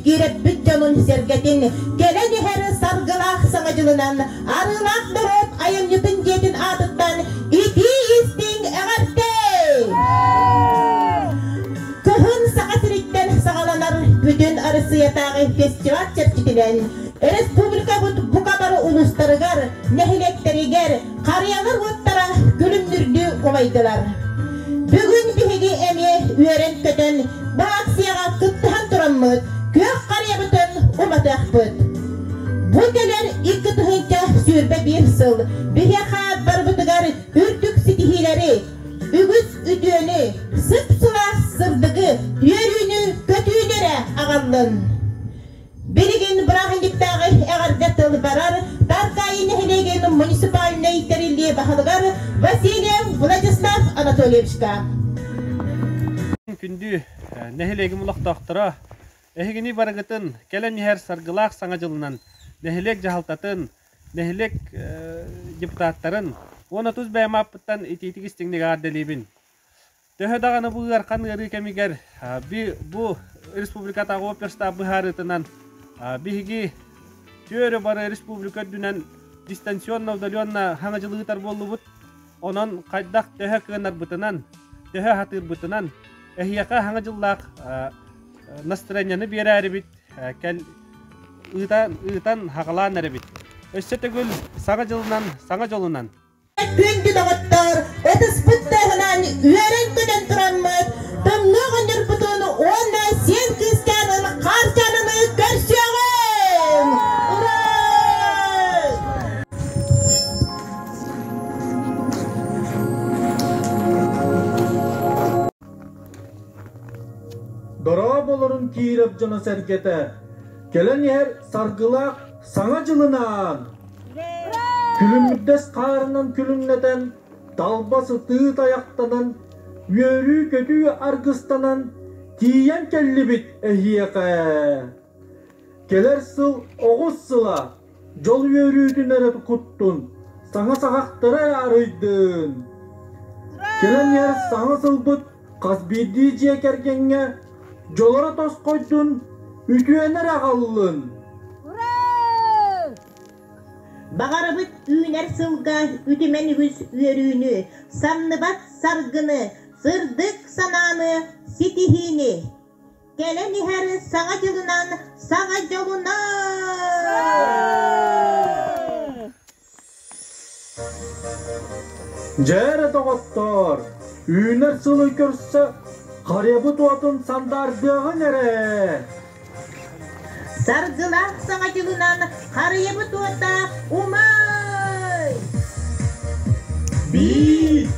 Киирэппит дьонун-сэргэтин кэлэн иһэр саргылаах Саҥа дьылынан Арыылаах норуот айымньытын дьиэтин аатыттан итии-истиҥ эҕэрдэ! Кыһын Саха сириттэн саҕаланар Бүтүн Арассыыйатааҕы фестиваль чэрчитинэн республикабыт бука бары улуустарыгар, нэһилиэктэригэр харыйалар уоттара күлүмнүрдүү умайдылар. Бүгүн биһиги эмиэ үөрэн-көтөн бу акцияҕа кыттыһан тураммыт күөх харыйабытын уматыахпыт. Бу кэлэр 2021 сыл биһиэхэ барыбытыгар үрдүк ситиһиилэри, үгүс үтүөнү, сып-сылаас сырдыгы, үөрүүнү-көтүүнү эрэ аҕаллын. Билигин бырааһынньыктааҕы эҕэрдэ тыл барар Таркаайы нэһилиэгин муниципальнай тэриллии баһылыгар Васильев Владислав Анатольевичка. Күндү нэһилиэгим олохтоохторо, эһигини барыгытын кэлэн иһэр саргылаах Саҥа дьылынан нэһилиэк дьаһалтатын, нэһилиэк депутаттарын уонна тус бэйэм ааппыттан итиитик истиҥник эҕэрдэлиибин. Төһө даҕаны бу ыарахан ыарыы кэмигэр бу республикатааҕы оперштаб быһаарыытынан биһиги түөрэ бары республика үрдүнэн дистанционно удаленно хаҥа дьылы ыытар буоллубут. Онон хайдах төһө кыанарбытынан, төһө аһатыырбытынан эһиэхэ хаҥа дьыллаах настроениены биэрээрибит кэл ыытан, ыытан хаҕалаан эрэбит. Өссө төгүл саҥа дьылынан, саҥа дьолунан! Күндү доҕоттор, ытыспыт тыаһынан үөрэн-көтөн тураммыт, тымныы оҕонньорбутун уонна сиэн кыысчаанын Хаарчаананы көрсүөҕүҥ! Ура! Дорооболорун Киирэп дьоно-сэргэтэ, кэлэн иһэр саргылаах Саҥа дьылынаан! Күлүмүрдэс хаарынан күлүмнэтэн, талба сытыы тайахтанан, үөрүү-көтүү аргыстанан тиийэн кэллибит эһиэхэ. Кэлэр сыл оҕус сыла, дьол үөрүүтүн эрэ куттун, саҥа саҕахтары эрэ арыйдын. Кэлэн иһэр саҥа сылбыт хас биирдии дьиэ кэргэҥҥэ дьолоро тосхойдун, үтүөнү эрэ аҕаллын! Баҕарабыт үүнэр сылга үтүмэн үгүс үөрүүнү, самныбат саргыны, сырдык санааны, ситиһиини! Кэлэн иһэр Саҥа дьылынан, саҥа дьолунан! Дьэ эрэ доҕоттоор, үүнэр сылы көрсө харыйабыт уотун сандаардыаҕыҥ эрэ! Саргылаах Саҥа дьылынан харыйабыт уота умай! Биир!